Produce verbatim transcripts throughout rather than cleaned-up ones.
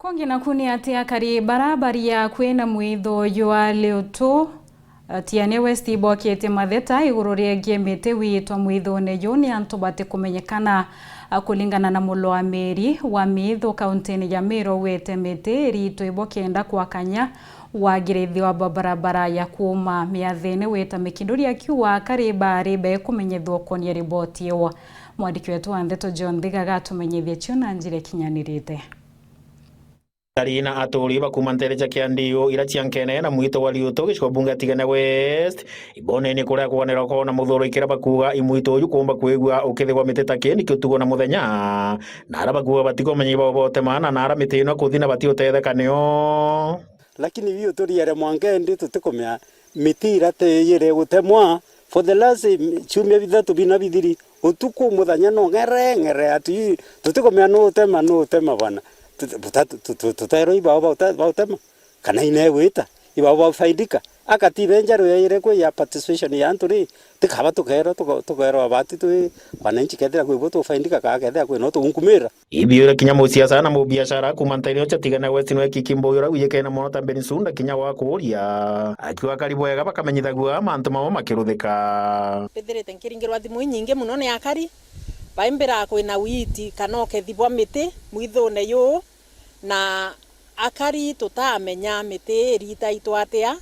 Kungi naku ni ati akari bara bari akui na mwitho jwa Liutu, Tiania West, ibokite matheta iguru riegie miti wiitwa mwithone ju ni antu batikumenyekana. Kulingana na mulwamiri wa miithu kauntini ya Meru, wite miti iritwe ibokenda kwakanya wagirithio wa barabara ya kuuma miathene wita Mikinduri, akiuga akari bari bekumenyithua ukonia riboti iu. Mwandiki wetu wa ndeto John Thiga agatumenyithia cio na njira ikinyanirite. Akari na aturi ba kuuma nteere cia Kiandiu ira cia nkene na mwito wa Liutu, gicigo bunge ya Tigania West, ibonenie kuria kwanira kwao na muthuro ikira bakuuga imwito uju kuumba kwigua ukithigwa miti ta kindi kiutugo na muthenya, na ara bakuuga batikumenya ibao botema na nara miti ino kuthi na batiutetheka nio. Lakini biu turiere mwanka indi tutikumea miti ira tiyire gutemwa for the last, mm, ciumia bithatu bina bithiri, utuku muthenya no ng'ere ng'ere, ati tutikumea nu utema, nu utema bwana. Tut-, buta-, tu-, tu-, tu-, tuterwa ibao bauta-, bautema, kana inegwita ibao baufaidika. Akatibe njaru yaire kwi ya participation ya antu ri, tikaba tukerwa, tuka-, tukerwa abati twi wananchi, kethira kwi bo tufaidika, kaa kethira kwi no tugunkumira. Ibiura kinya musiasa na mubiashara kuuma nteere cia Tigania West nwe Kiki Mbuyu uria wijikene mono ta Beni Sunda kinya wa kuuria, akiuga akari bwega bakamenyithagua mantu mao makiruthika. Mbithirite nkiringirwa thimu inyingi mono ni akari baimbira kwina witi kana ukethi bwa miti mwithune juu, na akari tutamenya miti irita itwatia.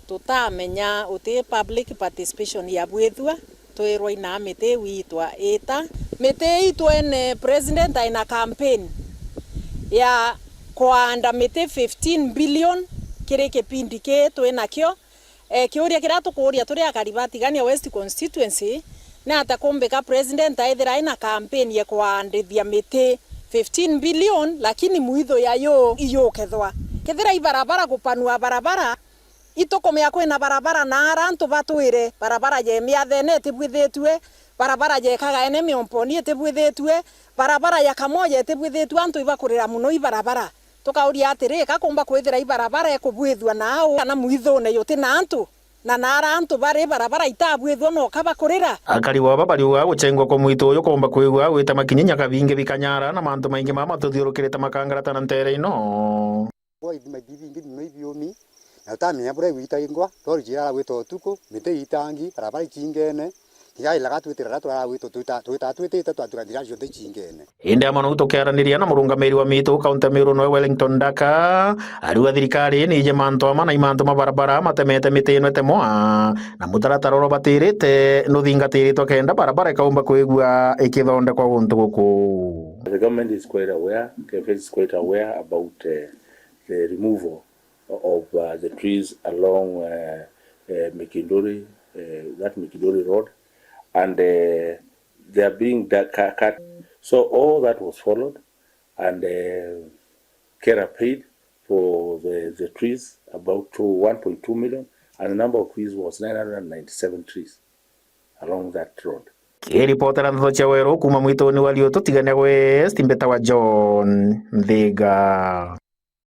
Tutamenya uti public participation ya bwithua, twirwa ina miti witwa ita. Miti ii twene president aina campaign ya kwaanda miti fifteen billion kiri kipindi kii twinakio. E, kiuria kiria tukuuria turi akari ba Tigania West constituency, ni ata kumbika president aithira aina campaign ya kwaandithia miti fifteen billion, lakini mwithu ya yu iyukethwa? Kethira i barabara, gupanua barabara, itukumea kwina barabara na ara antu batwire, barabara ya miathene itibwithitue, barabara ya Kagaene Miomponi itibwithitue, barabara ya Kamoja itibwithitue, antu ibakurira mono i barabara. Tukauria atiri, ka kumba kwithira i barabara ikubwithua na au, kana mwithune yuti na antu, na nara antu bari barabara itabwithua no ka bakurira? Akari baba bariuga guchengwa kwa mwitu uyu kumba kwigua gwita makinya nyaka bingi bikanyara na mantu maingi mama tuthiurukirite makangarata na ntere ino. Kwa ithima ibi bingi mono ibiumi, na utamenya buria igwitangwa, rori cirara gwita utuku, miti itangi, barabara icingene, kinya ilaga twitira ra turara gwita twita, twita twitite twatuga thira cionthe icingene. Indi amwe nou tukiaraniria na murungamiri wa mitu kaunti ya Meru noe Wellington Daka, ariuga thirikari niije mantu ama na imantu ma barabara matemete miti ino itemwa, na mutaratara uria ubatirite nuthingatiritwe kenda barabara ikaumba kwigua ikithondekwa guntu guku. The government is quite aware, K F S is quite aware about, uh, the removal of, uh, the trees along, uh, uh, Mikinduri, uh, that Mikinduri road, and, uh, they are being da-, cu-, cut. So all that was followed, and, uh, KeRRA paid for the, the trees, about to one point two million, and the number of trees was nine hundred and ninety-seven trees along that road. Kiripotera ndeto cia weru kuuma mwituni wa Liutu Tigania West, mbitawa John Nthiga.